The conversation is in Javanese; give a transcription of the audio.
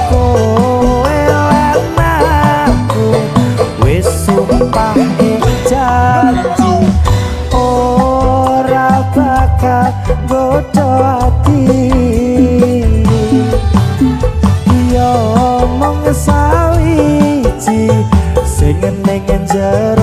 Kowe lan aku wis sumpah ing janji, ora bakal nggodha ati. Yo mung sawiji sing ning jero.